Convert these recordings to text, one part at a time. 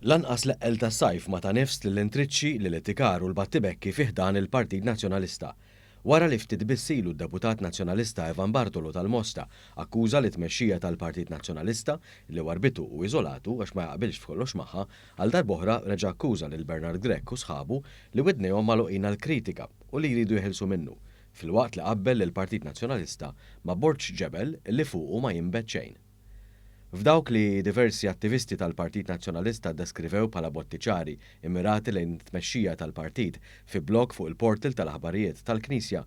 Lanqas l-eqqel tas-sajf ma ta nifs lill-intriċċi, l-illitikar u l-battibekki fi ħdan il-Partit Nazzjonalista. Wara li ftit biss ilu d-Deputat Nazzjonalista Evan Bartolo tal-Mosta akkuża lit-tmexxija tal-Partit Nazzjonalista li warbitu u iżolatu għax ma jaqbilx f'kollox magħha, għal darb'oħra reġa' akkuża lil Bernard Grech u sħabu li widnejhom magħluqin għall-kritika u li jridu jeħilsu minnu, filwaqt li qabbel lill-Partit Nazzjonalista ma' borġ ġebel li fuqu ma jinbet xejn. F'dawk li diversi attivisti tal-Partit Nazzjonalista ddeskrivew bħala botti ċari immirati lejn it-tmexxija tal-partit fi blog fuq il-portal tal-aħbarijiet tal-Knisja,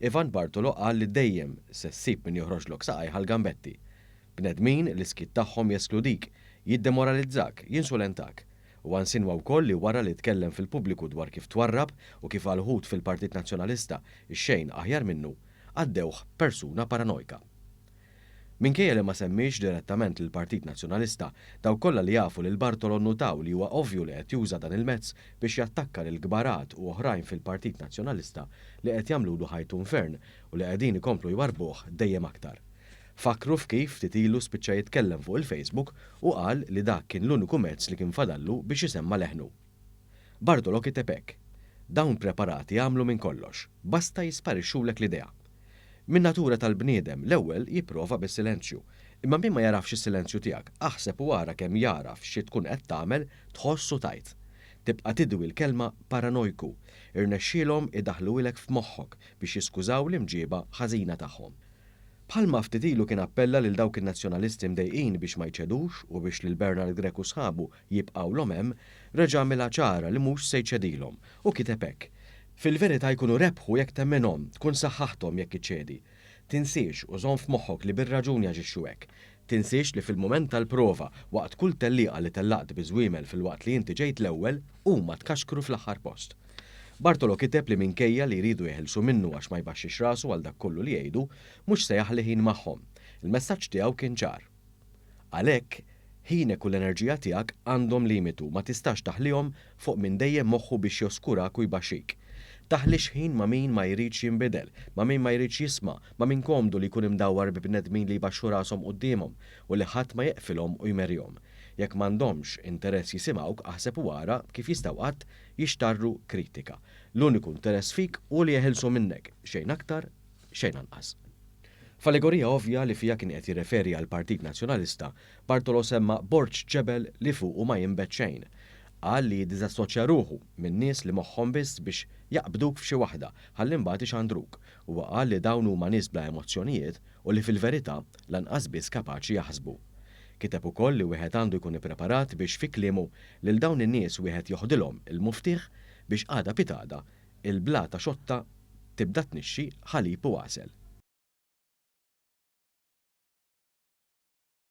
Ivan Bartolo qal li dejjem se ssib min joħroġlok saqajh għall-gambetti. Bnedmin li s-skiet tagħhom jeskludik, jiddemoralizzak, jinsulentak. Huwa insinwa wkoll li wara li tkellem fil-pubbliku dwar kif twarrab u kif għal uħud fil-Partit Nazzjonalista x-xejn aħjar minnu, għaddewh persuna paranojka. Minkejja li ma semmiex direttament lill-Partit Nazzjonalista, dawk kollha li jafu lil Bartolo nnutaw li huwa ovvju li qed juża dan il-mezz biex jattakka lil kbarat u oħrajn fil-Partit Nazzjonalista li qed jagħmlulu ħajtu nfern u li qegħdin ikomplu jwarrbuh dejjem aktar. Fakkru f'kif ftit ilu spiċċa jitkellem fuq il-Facebook u qal li dak kien l-uniku mezz li kien fadallu biex isemma' leħnu. Bartolo kiteb hekk, Dawn preparati jagħmlu minn kollox, basta jisparixxulek l-idea. Min-natura tal-bniedem, l-ewwel jipprova bis-silenzju. Imma min ma jagħrafx is-silenzju tiegħek, aħseb u ara kemm jagħraf xi tkun qed tagħmel, tħoss u tgħid. Tibqa' tidwi l-kelma paranojku. Irnexxielhom idaħħluhilek f'moħħok biex jiskużaw l-imġieba ħażina tagħhom. Bħalma ftit ilu kien appella lil dawk in-Nazzjonalisti mdejqin biex ma jċedux u biex lil Bernard Grech u sħabu jibqgħulhom hemm, reġa' għamilha ċara li mhux se jċedilhom u kiteb hekk, Fil-verità jkunu rebħu jekk temminhom, tkun saħħaħthom jekk iċċedi. Tinsiex u żomm f'moħħok li bir-raġun jaġixxu hekk. Tinsiex li fil-mument tal-prova, waqt kull tellieqa li tellaqt biż-żwiemel filwaqt li inti ġejt l-ewwel, huma tkaxkru fl-aħħar post. Bartolo kiteb li minkejja li jridu jeħilsu minnu għax ma jbaxxix rasu għal dak kollu li jgħidu, mhux se jaħli ħin magħhom. Il-messaġġ tiegħu kien ċar. Għalhekk, ħinek u l-enerġija tiegħek għandhom limitu, ma tistax taħlihom fuq min dejjem moħħu biex joskurak u jbaxxik. Taħlix ħin ma' min ma jridx jinbidel, ma' min ma jridx jisma', ma' min komdu li jkun imdawwar bi bnedmin li jbaxxu rashom quddiemhom u li ħadd ma jeqfilhom u jmerrihom. Jekk m'għandhomx interess jisimgħuk aħseb u ara kif jistgħu qatt jixtarru kritika. L-uniku interess fik hu li jeħilsu minnek, xejn aktar, xejn anqas. F'allegorija ovvja li fiha kien qed jirreferi għall-Partit Nazzjonalista, Bartolo semma borġ ġebel li fuqu ma jinbet xejn. Qal li jiddiżassoċja ruħu minn nies li moħħhom biss biex jaqbduk f'xi waħda ħalli mbagħad ixandruk. Huwa qal li dawn huma nies bla emozzjonijiet u li fil-verità lanqas biss kapaċi jaħsbu. Kiteb ukoll li wieħed għandu jkun ippreparat biex fi kliemu lil dawn in-nies wieħed joħdilhom il-muftieħ biex għada pitgħada il-blata xotta tibda tnixxi ħalib u għasel.